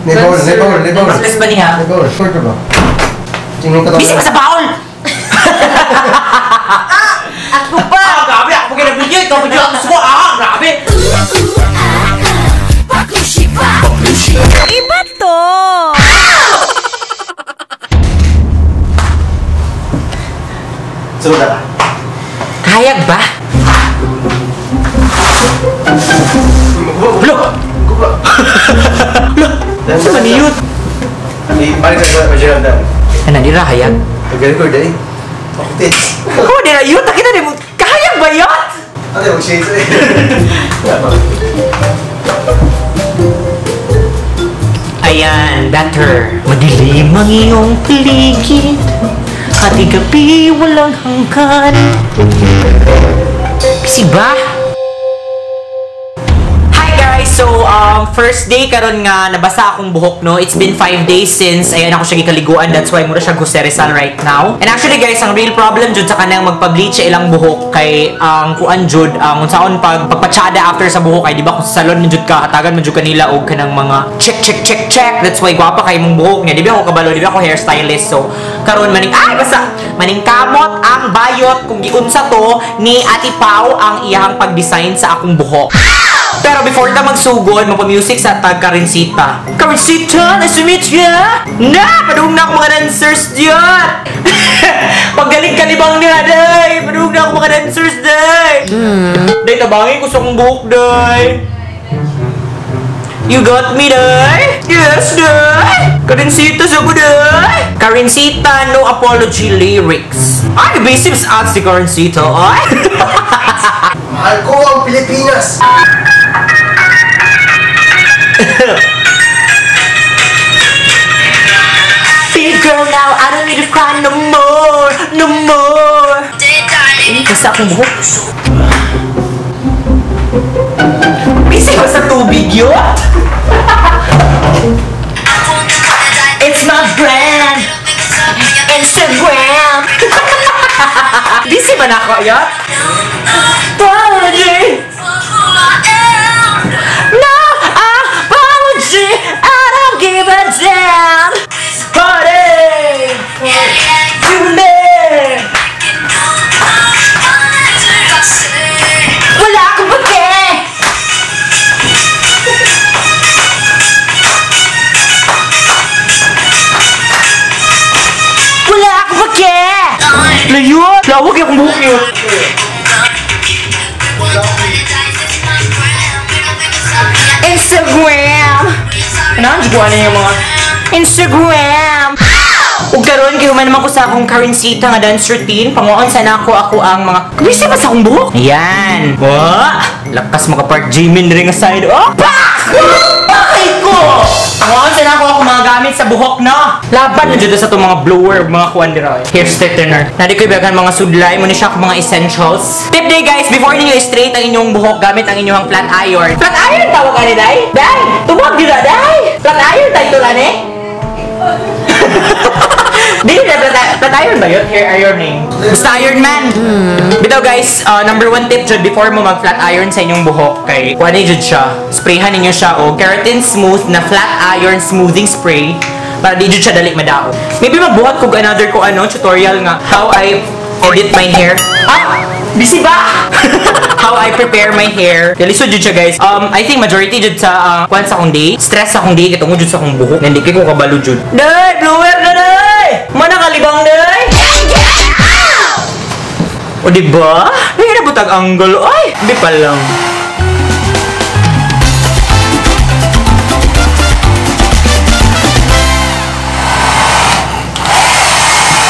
Nebawol. Practice ba niya? Nebawol. Short ba? Tingnan ka Busy pa sa baol! Ako pa! Ah, grabe! Ako pa video. Ikaw pa dyan ako. Ah, grabe! Iba to! Sunod na ba? Kahayag ba? Lo! Lo! Sa maniyot? Balik sa Magellan Dan. Ano, di ra hayag? Nag-record eh. Bakit? Oh, di ra yun! Takita di mo! Kahayag ba yun? Ano yung shades eh? Ayan, better. Madilim ang iyong paligid. Hati gabi, walang hanggan. Kasi ba? Hi guys! So, first day karon nga nabasa akong buhok, no? It's been 5 days since ayan ako siya gikaliguan. That's why mura siya Jose Rizal right now. And actually guys, ang real problem jud sa kanang magpa-bleach sa ilang buhok kay ang kuan jud ang unsaon pag pagpatsada after sa buhok ay di ba kung sa salon man jud ka hatagan man jud kanila og kanang mga check check check check. That's why gwapa kay imong buhok niya. Di ba ako kabalo, di ba ako hairstylist. So, karon maning ay basta maning kamot ang bayot kung giunsa to ni Ate Pau ang iyang pag-design sa akong buhok. Pero before ta magsugod, magpa-music sa tag Karencita. Karencita, nice to meet ya! Na! Padung na ako mga dancers diyan! Paggaling kalibang niya, day! Padung na ako mga dancers, day! Day, tabangin ko sa akong buhok, day! You got me, day! Yes, day! Karencita sa ko, day! Karencita, no apology lyrics. Ay, basic sa si Karencita, ay! Mahal ko ang Pilipinas! Big girl now, I don't need to cry no more, no more. Basta akong buhok. Busy ba sa tubig yun? It's my brand. Instagram. Busy ba na ako yun? Apology. No apology. I don't give a damn. Party to me. Wala akong pake. Wala akong pake. Layot! Lawag yung buhok yun. Instagram! Ano ang gawa na yung mga Instagram! Ug karon kay human naman ko sa akong Karencita nga dance routine. Panguon sana ako ang mga kabisi ba sa akong buhok? Ayan. Wa! Lakas maka Park Jimin rin nga side. Oh! Pak! Pakay ko! Panguon sana ako mga gamit sa buhok no. Laban na jud sa itong mga blower, mga kuan dira. Hair straightener. Nadi ko ibagan mga sudlay mo ni siya akong mga essentials. Tip day guys, before ninyo straight ang inyong buhok gamit ang inyong flat iron. Flat iron tawag ani day? Day! Tumawag dira day! Flat iron title ani? Di na flat iron ba yun? Hair ironing. Basta Iron Man. Bitaw guys, number 1 tip jud before mo mag flat iron sa inyong buhok kay kuha jud siya. Sprayhan ninyo siya og keratin smooth na flat iron smoothing spray para di jud siya dali madaog. Maybe magbuhat kog another ko ano tutorial nga how I edit my hair. Ah! Busy ba? How I prepare my hair. Kaya lisod jud siya guys. I think majority jud sa kuan sa akong day, stress sa akong day kitungod jud sa akong buhok. Nandi kay ko kabalo jud. Day, blower na day. Mana kalibang day. O di ba? Ay, nabutag angle. Ay, di pa lang.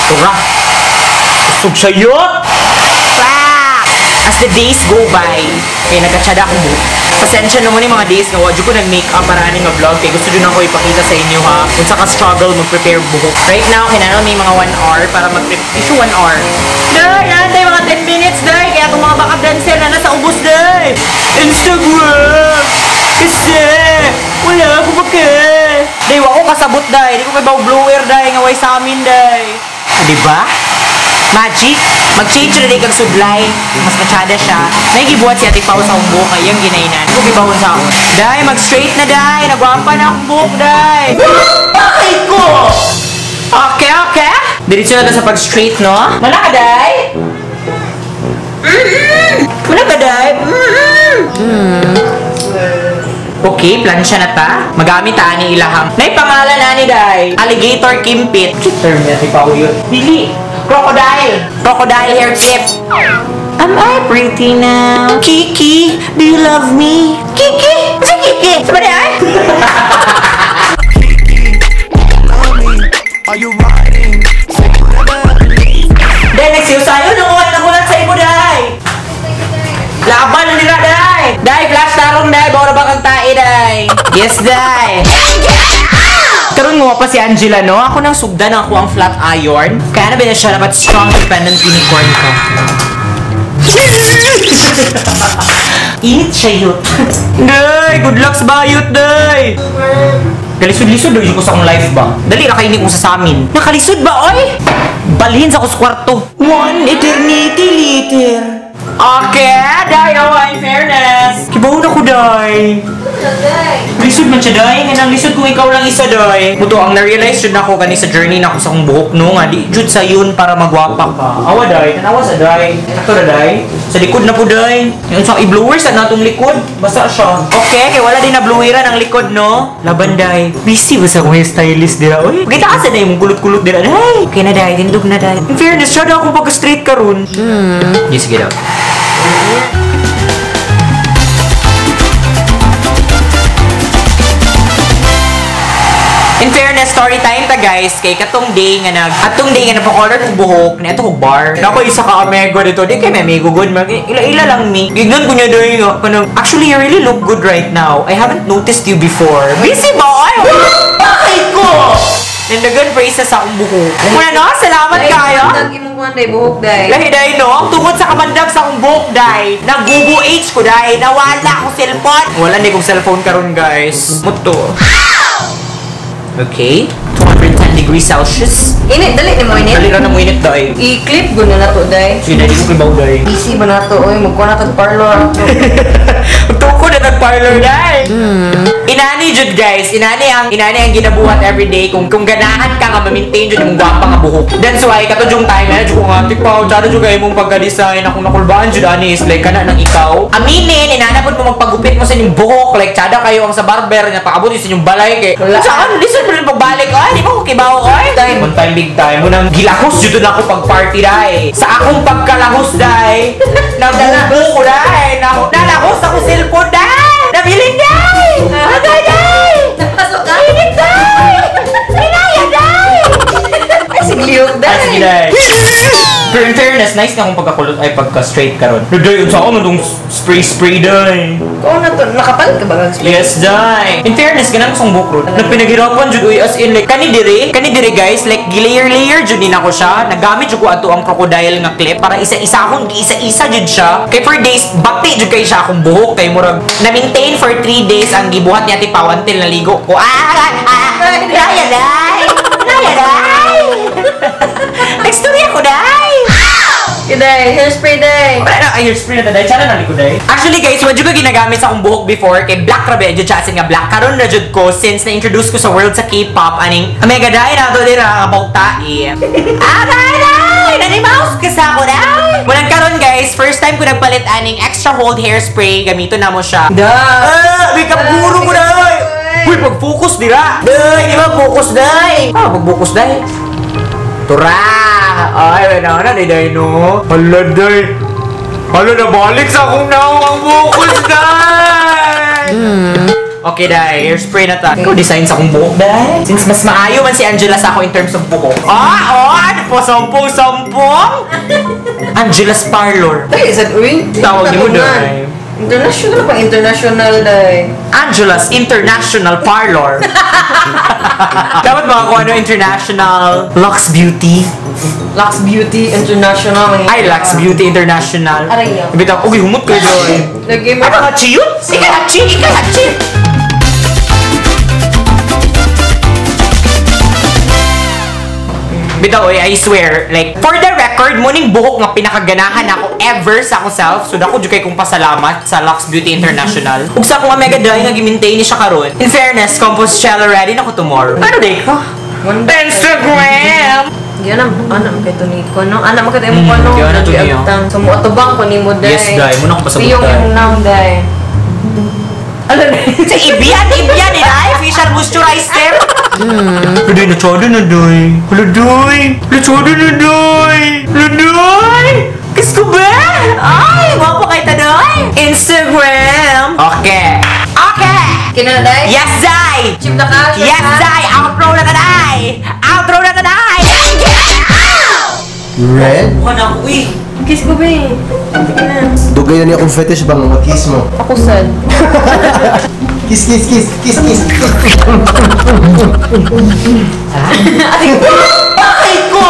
Tura. Usog siya yun. As the days go by, kaya nagkatsada akong buhok. Pasensya naman yung mga days nga wadyo ko nag-makeup para aning nga vlog. Kaya gusto din ako ipakita sa inyo ha, kung sa ka-struggle mag-prepare buhok. Right now, kinano may mga 1 hour para mag-prepare. Issue 1 hour. Day! Nanday mga 10 minutes, day! Kaya itong mga backup dancer na nasa ubos, day! Instagram! Kasi! Wala ako pake! Day, wako kasabot, day! Di ko kay baw blower, day! Nga way sa amin, day! Diba? Magic. Mag-change na kag sudlay. Mas matsada siya. Nagibuhat si Ate Pao sa akong buhok ay yung ginainan. Kung ibawon sa ako. Day, mag-straight na day. Nagwampa na akong buhok, day. Bakit ko? Okay, okay. Diretso na sa pag-straight, no? Wala ka, day? Wala ka, day? Okay, plansya na ta. Magamit ta ani ilahang. Nay pangalan ani day. Alligator Kimpit. Term niya si Pao yun. Dili. Crocodile. Crocodile hair clip. Am I pretty now? Kiki, do you love me? Kiki! Sa Kiki? Sa ba niya? Kiki, love me? Are you riding? Day, nagsiusayo nung wala nagulat sa imo, day. Laban na nila, day! Day, flash tarong, day! Bawal ba kang tae, day? Yes, day! Karon mo pa si Angela, no? Ako nang sugdan ako ang flat iron. Kaya na ba na siya dapat strong independent unicorn ko. Init siya yun. Day! Good luck sa bayot, day! Kalisod-lisod daw ko sa akong life ba? Dali ra kayo ni kung sa samin. Nakalisod ba, oy? Balhin sa ko sa kwarto. One eternity later. Okay, day, oh, in fairness. Kibaw na ko, day. Lisod man siya, day. Nga nang lisod kung ikaw lang isa, day. Muto, ang na-realize jud nako gani sa journey nako sa akong buhok, no? Nga, di jud sa yun para magwapa ka. Awa, day. Tanawa sa day. Ato na, day. Sa likod na po, day. Yung sa i-blower sa natong likod. Basa siya. Okay, kay wala din na bloweran ang likod, no? Laban, day. Busy ba sa akong hairstylist dira, oy? Pakita ka sa day, mong kulot-kulot dira, day. Okay na, day. Tindog na, day. In fairness, siya daw akong pagka-straight karon. Yes, sige daw. In fairness, story time ta guys, kay katong day nga nag atong day nga napakolor kong buhok, na ato kog bar. Nako isa ka amigo dito, di kay may amigo good mag ila-ila lang mi. Gignan ko niya day nga kanang actually you really look good right now. I haven't noticed you before. Busy ba ay? Bakit ko? Nandagan praises sa akong buhok. Muna no, salamat kayo. Ang imong kuan day buhok day. Lahi day no, ang tungod sa kamandag sa akong buhok day. Nagubo age ko day, nawala akong cellphone. Wala ni kong cellphone karon guys. Muto. Okay, 210 degrees Celsius. Init dali ni mo init. Dali ra na mo init day. I-clip gud na nato day. Sige, dali ko kibaw day. Busy ba na to oy, magkuha na tag parlor. Tuko na tag parlor day. Inani jud guys, inani ang ginabuhat everyday kung ganahan ka nga ma-maintain jud imong gwapa nga buhok. That's why kato jung time na jud ko nga tipaw, tsada jud kay imong pagka-design akong nakulbaan jud ani is like kana nang ikaw. Aminin inana pud mo magpagupit mo sa inyong buhok like tsada kayo ang sa barber nga paabot sa inyong balay kay. Saan listen mo rin pagbalik oy, di mo ko kibaw oy. Time, one time big time mo nang gilahos jud na ako pag party day. Sa akong pagkalahos day, nabubo ko day, nalahos ako cellphone day. Nabilin day. Agay day. Napasok ka. Init day. Pinaya day. Ay sigliyok day. Ay, sige day. Pero in fairness, nice na akong pagkakulot ay pagka-straight karon. Day, unsa ako man spray-spray day. Kuha na to, nakapalit ka ba kag spray? Yes, day. In fairness, ganang sa buhok ron. Nagpinaghirapan jud uy as in like kani diri guys, like gilayer-layer jud ni nako siya. Nagamit jud ko ato ang crocodile nga clip para isa-isa akong giisa-isa jud siya. Kay for days bati jud kay siya akong buhok kay murag na-maintain for 3 days ang gibuhat ni Ate Pao until naligo ko. Ah, ah, ah, Raya day. Raya day. Next story ako day. Day, hairspray day. Wala na, ay, hairspray na day. Tsara na likod day. Actually guys, wala jud ko ginagamit sa akong buhok before kay black ra ba jud siya as in nga black. Karon na jud ko since na-introduce ko sa world sa K-pop aning Omega day na to dira nga tae. Aray day! Nani-mouse ka sa ako day. Mulang karon guys, first time ko nagpalit aning extra hold hairspray, gamiton na mo siya. Da. Ah, makeup guru ko day. Uy, pag-focus dira. Day, di ba focus day? Ah, pag-focus day. Tura! Ay, wala na, day, no? Hala, day! Hala, nabalik sa akong naong ang bukos, day! Okay, day. Hairspray na ta. Ikaw design sa akong buhok, day. Since mas maayo man si Angela sa ako in terms of buhok. Ah, oh! Ano po? Sampung-sampung? Angela's Parlor. Day, sad uy. Tawag ni mo, day. International pang international, day. Angela's International Parlor. Dapat makakuha no International Lux Beauty. Lux Beauty International. Ay, Lux Beauty International. Aray, yo. Bitaw, uy, humot kayo doon. Lagi mo. Ay, mga chiyot? Ikaw, chi! Ikaw, chi! Bitaw, oy, I swear, like, for the record, mao ning buhok nga pinakaganahan ako ever sa ako self. So, dako jud kay kong pasalamat sa Lux Beauty International. Ug sa akong Omega Dye nga gi-maintain ni siya karon. In fairness, Compostela ready na ko tomorrow. Ano day ko? Instagram! Yan ang anak mo kay Tunico, no? Anak mo kay mo ko, no? Yan na to niya. So, mo atubang ko nimo, day. Yes, day. Muna ko pasabot, Piyong day. imong naong, day. Ano na? Sa Ibian, Ibian, eh, ay, facial moisturizer. Ludoy, natsado na, doy. Ludoy, natsado na, doy. Ludoy! Kiss ko ba? Ay, wapo kay tadoy. Instagram. Okay. Okay. Kina na, day? Yes, day! Chip na ka? Sure Yes, ka? day! Outro na taday! Outro na taday! Red? Mukha na ako, eh. Kiss ko, be. Sige na. Dugay na niya akong fetish bang mag-kiss mo. Ako sad. Kiss, kiss, kiss, kiss, kiss. Bakit ko?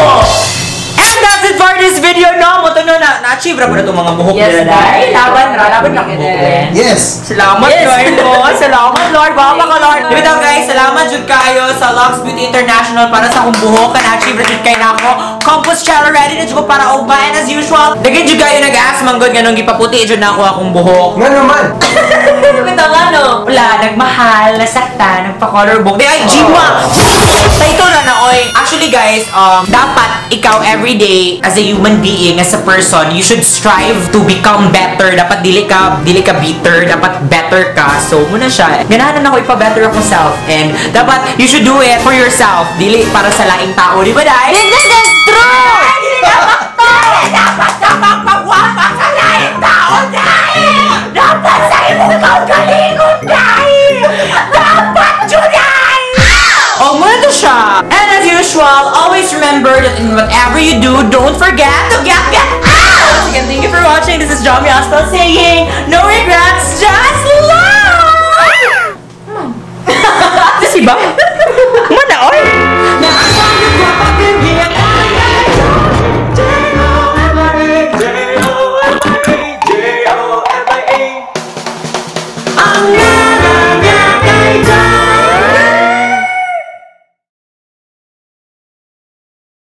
And that's it for this video, no? Mo to no, na, na-achieve ra po na itong mga buhok Yes, nila, day. day. Laban ra, laban na akong buhok, eh. Yes! Salamat, Yes. Lord mo. Salamat, Lord. Baba ka, Lord. Di ba guys, salamat jud kayo sa Lux Beauty International para sa akong buhok. Ka-achieve ra jud kay nako. Compostela ready na jud ko para ugma. And as usual, daghan jud kayo nag-ask manggod nganong gipaputi jud nako akong buhok. Nga naman! Bitaw nga, no? Wala, nagmahal, nasaktan, nagpa-color buhok. Di ay, Jima! Title na na, oy. Actually, guys, dapat ikaw everyday, as a human being, as a person, you should strive to become better. Dapat dili ka bitter, dapat better ka. So, muna siya. Ganahan na ako ipa-better ako self. And dapat, you should do it for yourself. Dili para sa laing tao. Di ba, Day? This is true! Ay, dili dapat to! Dapat ka magpagwapa sa laing tao, Day! Dapat sa imong kaugalingon, Day! Dapat, Juday! Oh, muna to siya. And as usual, always remember that in whatever you do, don't forget to get out! Again, thank you for watching. This is Jomi Astal saying, no regrets, just love! This iba?